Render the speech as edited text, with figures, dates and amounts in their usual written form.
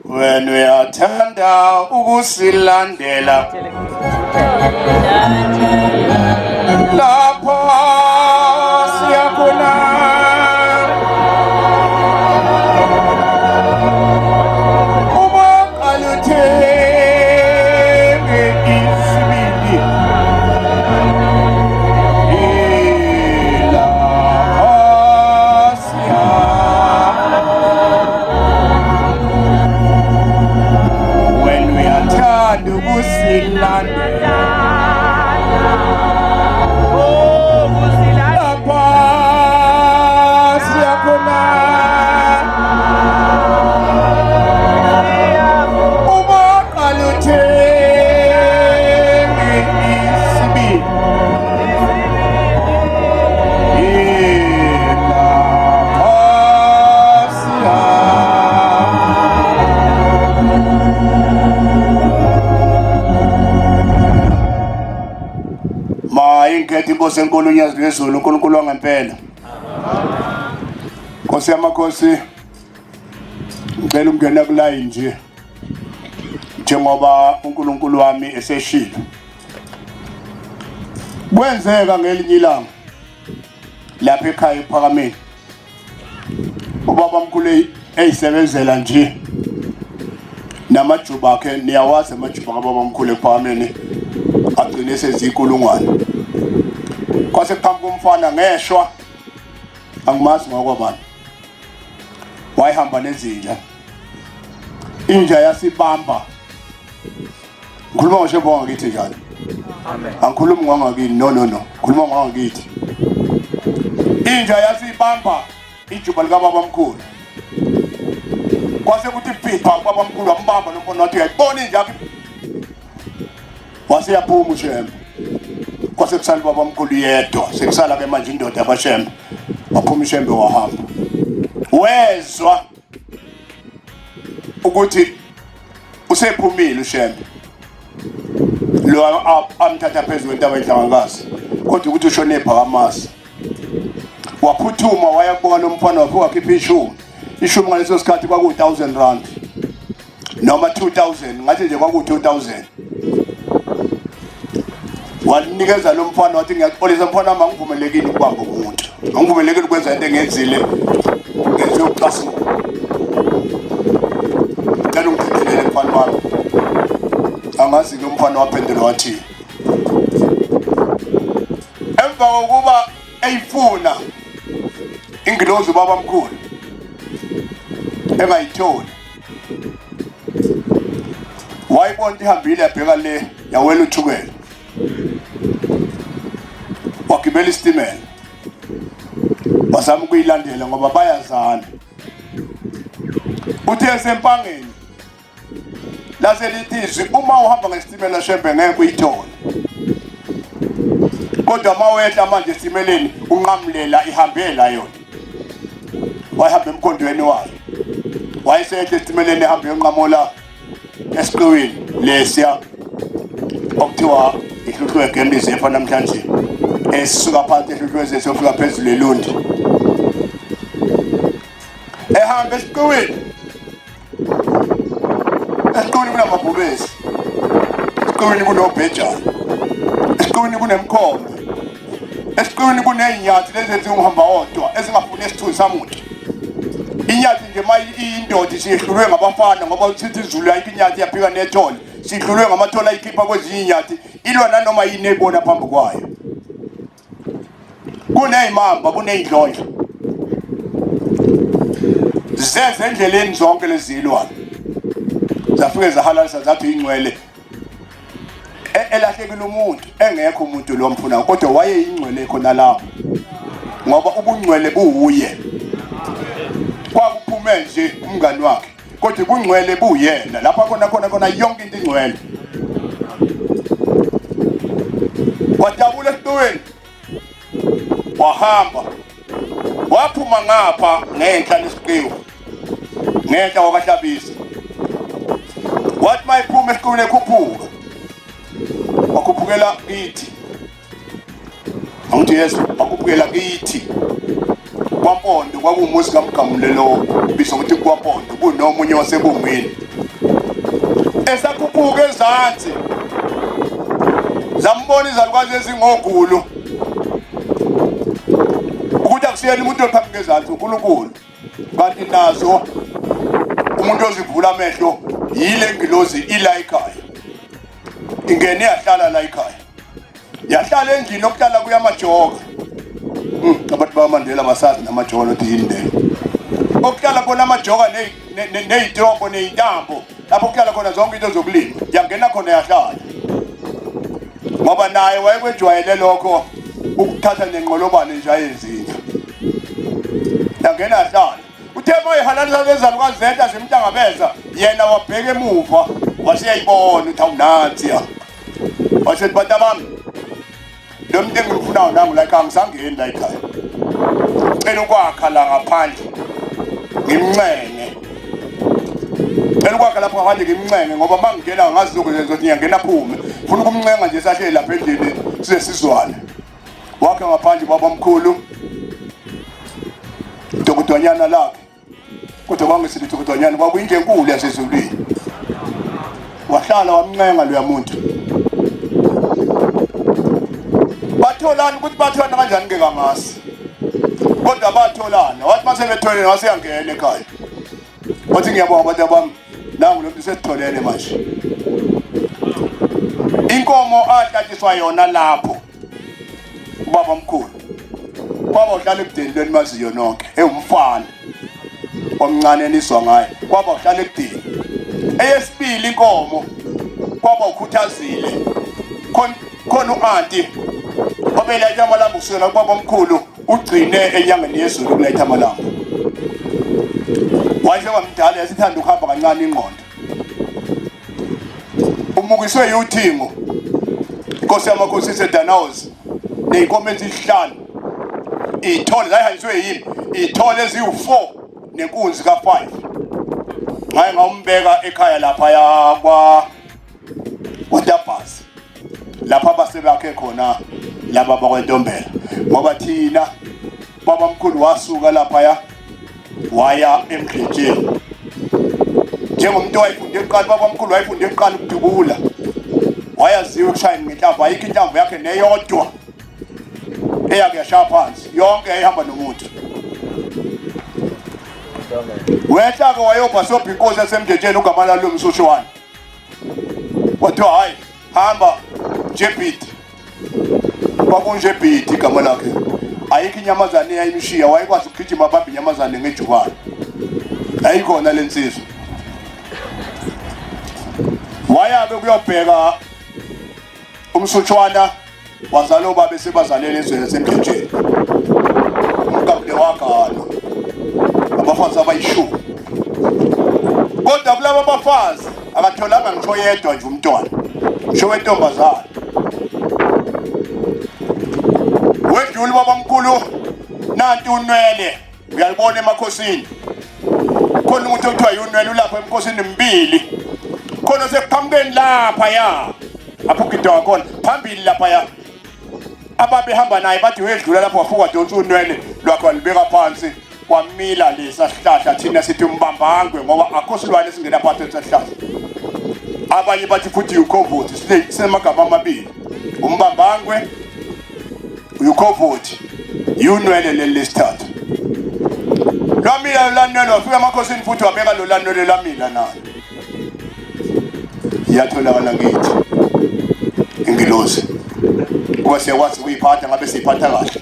Wena uyathanda ukusilandela lapho siyakhona. Uma qala uthenge isibindi ilapha siya. Wena uyathanda ukusilandela lapha siyakhona. Uma qala uthenge isibindi ilapha siya. Ma ingikhethe inkosi enkulu uNyazi lwezulu, uNkulunkulu wangempela. Nkosi yamakhosi, ngicela ukungena kulayini nje njengoba uNkulunkulu wami eseshilo. Kwenzeka ngelinye ilanga lapha ekhaya ePhakameni, ubaba mkhulu eyisebenzela nje namajuba akhe, niyawazi amajuba kababa mkhulu ePhakameni, agcine sezikulungwane. Kwase kuqhamuka umfana ngeshwa, angimazi ngokwabani, wayehamba nezinja, inja yasibamba. Ngikhuluma ngoshembe wangakithi njalo, angikhulumi ngwangakini, no no no, ngikhuluma ngwangakithi. Inja yasibamba ijuba likababa mkhulu, kwase kuthi phipha ubaba mkhulu wambamba lo mfana, wathi uyayibona inja yakho, wase yaphuma ushembe. Kwase kusala ubaba mkhulu yedwa, sekusala ke manje indoda yakwaShembe. Waphuma uShembe wahamba, wezwa ukuthi usephumile uShembe lo amthatha phezu kwentaba enhlangakazi, kodwa ukuthi ushone ebhakamasi. Waphuthuma waya kubuka lo mfana, wafika wakhipha ishumi. Ishumi ngaleso sikhathi kwaku-1000 rand noma 2000, ngathi nje kwaku-2000. Walinikeza lo mfana, wathi ngiyaxolisa mfana wami, angivumelekile ukubamba umuntu, angivumelekile ukwenza into engiyenzile, ngenze ukucasuka, ngicela ungithethelele mfana wami. Angazi-ke umfana waphendula wathi emva kokuba eyifuna ingilozi ubaba mkhulu engayitholi, wayibona ihambile yabheka le, yawela uThukela, wagibela isitimela, wazama ukuyilandela ngoba bayazana. Uthe esempangeni lase lithi izwi, uma uhamba ngesitimela Shembe ngeke uyithole, kodwa uma wehla manje esitimeleni unqamulela ihambe la yona. Wayehamba emkhondweni wayo, wayesehla esitimeleni ehambe yonqamula esiqiwini lesiya okuthiwa iHluhluwe Game Reserve namhlanje, esisuka phansi eHluhluwe siyofika phezulu eLundi. Ehamba esiqiwini, esiqiwini kunamabhubesi, esiqiwini kunobhejane, esiqiwini kunemkhombe, esiqiwini kuney'nyathi lezi ezinguhamba wodwa ezingafuni esithunzi samuntu. Inyathi nje uma iyindoda siyehlulwe ngabafana, ngoba sithi izulu ayikho inyathi yaphika nethole, sihlulwe ngamathole ayikhipha kwezinye iy'nyathi, ilwa nanoma yini eyibona phambi kwayo. Kuney'mamba, kuney'ndlondlo zeze endleleni zonke lezi zilwane, zafike zahalalisa zathi ingcwele elahlekile umuntu, engekho umuntu lo mfunayo, kodwa wayeyingcwele khona lapho ngoba ubungcwele buwuye. Kwakuphume nje umngani wakhe, kodwa ubungcwele buyena lapha khona khona khona, yonke into ingcwele. Wadabula esiqiwini wahamba waphuma ngapha ngenhla lesiqiwu, ngenhla wakaHlabisa. Wathi mayiphuma esiqiwini ekhuphuka, wakhuphukela kithi. Angithi yesu, wakhuphukela kithi. KwaMpondo kwakuwumuzi kaMgamule lowo, ubizwa ukuthi kwaMpondo, kunomunye wasebungwini. Esakhuphuka ezansi zambona izalukazi ezingogulu ukuthi akusiyena umuntu ophambi ngezansi uNkulunkulu, kanti nazo umuntu ozivula amehlo yile ngilozi ila ekhaya, ingene yahlala la ekhaya, yahlala endlini okuhlala kuyo amajoka. Abantu bakaMandela basazi namajoka nokuthi yini leyo okuhlala khona amajoka ney'trobho ney'ntambo, lapho kuhlala khona zonke into zokulima. Yangena khona yahlala, ngoba naye wayekwejwayele lokho ukuthatha nenqolobane nje ayezinja. Yangena yahlala. Uthe uma ehalalisa lezalukazi zehla zimhlangabeza, yena wabheka emuva waseyayibona ukuthi awunansi ya. Wasethi, bantu bami, lo muntu engimfunayo nangu la ekhaya, ngisangeni la ekhaya, cela ukwakha la ngaphandle ngimncenge, cela ukwakha lapho ngaphandle ngimncenge, ngoba uma ngingena ngazi lokho ngizothi ngiyangena phume, funa ukumncenga nje sahleli lapha endlini size sizwane. Wakhe ngaphandle babamkhulu dokotwanyana lakhe, kodwa kwangesilitho kodwanyana kwakuyindlu enkulu yasezulwini. Wahlala wamncenga loya muntu. Batholana ukuthi batholana kanjani ke kangasi, kodwa batholana. Wathi mase betholene waseyangena ekhaya, wathi ngiyabonga abantu abami, nangu lo muntu sesitholene manje. Inkomo ahlatshiswa yona lapho ubaba omkhulu kwaba uhlala ekudeni lwenimaziyo nonke, ewumfana omncane enizwa ngaye, kwaba uhlala ekudeni. Eyesibili inkomo kwaba ukhuthazile khona u-anti obelayitha amalambu kusukela kubaba omkhulu ugcine enyangeni yezulu ukulayitha amalambu. Wayesewamdala, yasithanda ukuhamba kancane ingqondo, umukiswe yuthingo inkosi yamakhosi iseDanaos ney'nkomo ezihlanu, iy'thole zayihanjiswe yimi, iy'thole eziwu-4 nenkunzi ka-5. Ngaye ngawumbeka ekhaya lapha kwa kwaTabhazi, lapha abasebakhe khona laba bakwentombela, ngoba thina babamkhulu wasuka laphaya waya emdletsheni njengomuntu owayefunde kuqala. Babamkhulu wayefunde kuqala ukudubula, wayaziwa ukushaya ngenhlamvu, ayikho inhlamvu yakhe neyodwa eyake yashaya phansi, yonke yayihamba nomuntu. Wehla-ke wayobhasobha inkosi yasemdletsheni ugama lalo Msushwane, kwathiwa hhayi, hamba Njebhidi, kwakunjebhidi igama lakhe. Ayikho inyamazane eyayimshiya, wayekwazi ukugijima abambe inyamazane ngejubane. Ayikhona le nsizwa. Waya-ke kuyobheka umsutshwana, wazala obaba esebazalele ezweni lasemdletsheni. Umkabule wagana abafazi abayishumi, kodwa kulaba bafazi akatholanga ngisho yedwa nje umntwana, ngisho wentombazane. Wedlula ubabamkhulu, nanti unwele uyalibona emakhosini, khona umuntu okuthiwa yunwele ulapha emkhosini mbili, khona sekuqhamukeni lapha ya apho ugidwa khona phambili lapha ya. Ababehamba naye bathi wedlula lapho wafika wadonsa unwele lwakhe walibeka phansi, kwamila lesa sihlahla. Thina sithi umbambangwe ngoba akho silwane esingena phansi esihlahla. Abanye bathi futhi ukhovothi, sinemagama amabili, umbambangwe, ukhovothi, yunwele leli lesithathu. Lwamila lolanwele, wafika emakhosini futhi wabeka lolanwele, lamila nalo. Iyatholakala kithi ingilosi kuba siyakwazi ukuyiphatha, ngabe siyiphatha kahle.